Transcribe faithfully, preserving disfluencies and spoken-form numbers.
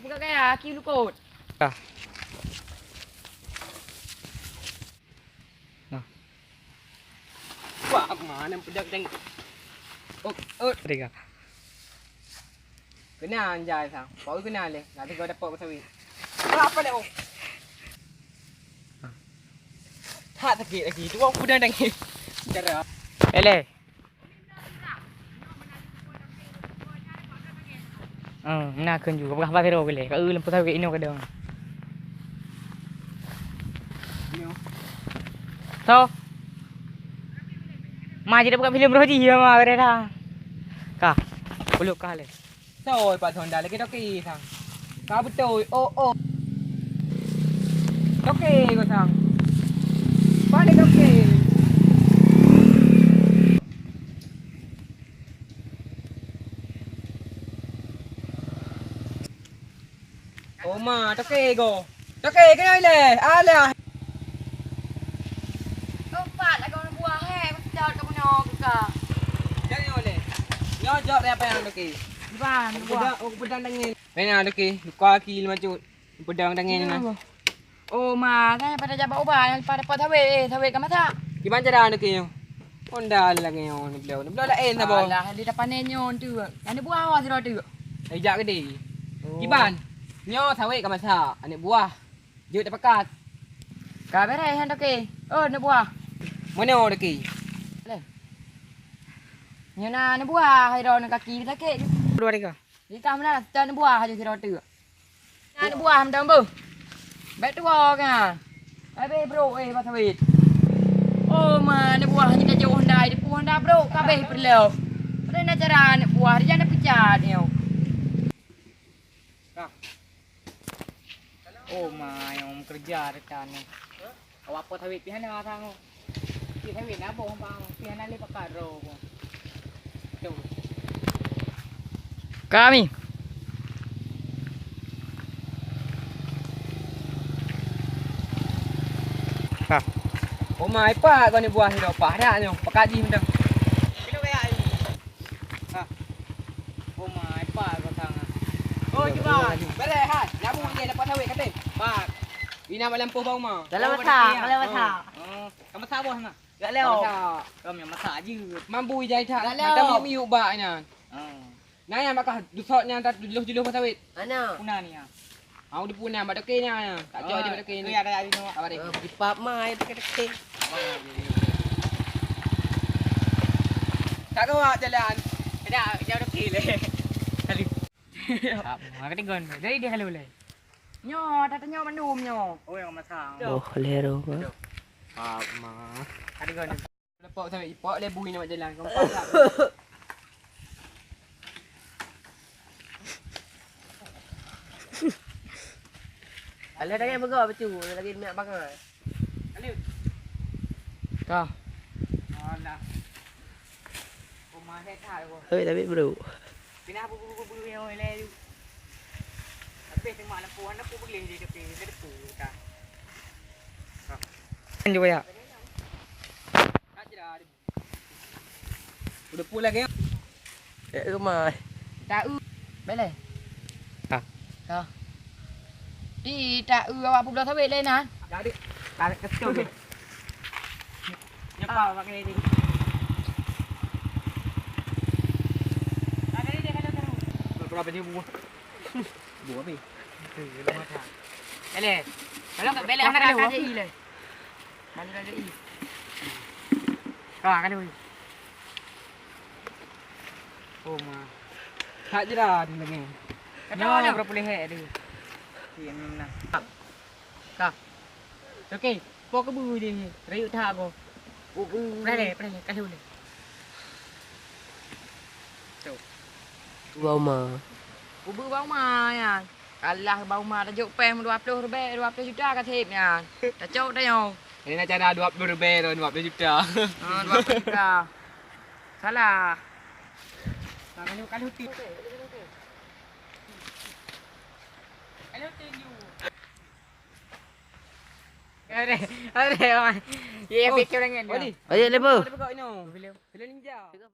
Peugah gaya, aki lukot. Ah. Nah. Wah, mana pedak teng. Oh, oh. Tiga. Kena anjay sang. Kau kena leh. Nanti kau dapat pesawit. Apa leh, oh? Tak sakit lagi. Tu aku pedang tangan. Cara. Eleh. Hmm, na kheun ju, peugah bah sidroe keu lé, ka eu lampu sawét inoe kadang. So. Ma, jadi buka filem roh jih, ya, ma, kata dah. Ka, uluk ka lé. Soi pat Honda lagi toke sang. Ka beutôi. Oh, oh. Toke ko sang. Pane toke? Oh ma, toke go. Toke keunoe ilée. Alah. Empat lagoe buah, he, meusidot ka bunoe buka. Jangan oleh. Nyoe jok dari apa yang toke? Iban, buah. Udah, udah dangin. Pena toke, luka ki lima cut. Peudong tangai nyoe na. Oh ma, tangai pada jabat ubat, pada pot sawét, eh, sawét ka masak. Kiban cara nyoe keu nyoe? Honda lagèe nyoe, neubloe, neubloe laén saboh. Alah, di depan nyoe tu. Aneuk buah awak sidroe tu. Eh, jak gede. Oh. Kiban? Nyoe sawét ka masak, aneuk buah. Jeuet tapakat. Ka beres nyan toke. Oh, aneuk buah. Mana toke? Leh. Nyoe na aneuk buah, hai droe kaki sakét. Dua tiga. Di ka meunan, seutan buah aju sidroe teuk. Nyan buah mantong beuh. Bèk tuwoe kan. Habéh brok, eh, bak sawét. Oh, ma, aneuk buah nyan ka jok Honda, di pu Honda brok, ka habéh peureulèe. Padahai na cara aneuk buah, di jana peucat nyoe. Ka. Oh, ma, nyang meukeureuja rekan nyoe. Awak po sawét pih hana tangoh. Pih sawét na boh bang, pih hana lé pakat droe boh. Tu. Kami. Ha. Oh, ma, ipat kau ni buah ni dah pah dah nyoe. Pakat jih mantong. Kilo kaya ni. Ha. Oh, ma, ipat kau sangat. Oh, cuba. Beres, ha. Nyabu je dapat sawét katé. Bak. Ina malam poh bau ma. Dalam masak, dalam masak. Oh, kamu masak boh sana. Gak lewat. Kamu yang masak aja. Mambu ijai that. Gak lewat. Mata miyup bak nyan. Oh. Nah, yang bakah dusok nyan tat juluh-juluh pasawit. Ana. Puna ni, ha. Au di puna bak toke nyan. Tak jauh je bak toke ni. Ya, ada di no. Apa dia? Eh, di pap mai dekat-dekat. Tak kau jalan. Tidak, jauh toke le. Kali. Apa? Kata gon. Jadi dia kalau le. Nyoe, ata tanyoe mandum nyoe. Oh, yang masang. Boh lé ro. Aduh. Maaf, Mak. Ada kau ni. Lepak sampai ipok lé bui nak jalan. Kau empat tak? Alah, dah kan begok betul. Lagi nak bangai. Aduh. Kah. Alah. Hei, tapi bro. Kena apa bulu-bulu yang lain tu. Habis tengok lampu, lampu boleh dia tapi dia depu dah. Kan juga ya. Tak jelas. Udah pulang ya. Ya, rumah. Tak u. Boleh. Ha. Ha. Di tak u awak publoe sawit lain nah. Jadi, tarik ke situ. Nyepa bak kali ni. Bak kali dia kalau terus. Berapa dia buah? Buah apa? Itu, dia lemah tak? Ele. Kalau tak belek anak kali i le. Mana kali i? Ka kali. Oh ma. Hak je dah ada lagi. Kata nyoe berapa lehek dia? Okey, nah. Ka. Okey, po kebu je ni. Rayuk tak ko. Kubu. Preh le, preh le, kalau le. Tu. Bau ma. Kubu bau ma ya. Alah bau ma tajok pèng dua puluh ribèe, dua puluh juta ka sép nyan. Tacok dah nyoe. Ini nak cara dua puluh ribèe tu dua puluh juta. Ha, dua puluh juta. Salah. Nah, kalau kalau ti. Kalau ti you. Ada, ada, oi. Ye, oh, fikir dengan dia. Oli. Ayo lepo. Lepo kau ini. Belum. Belum ninja.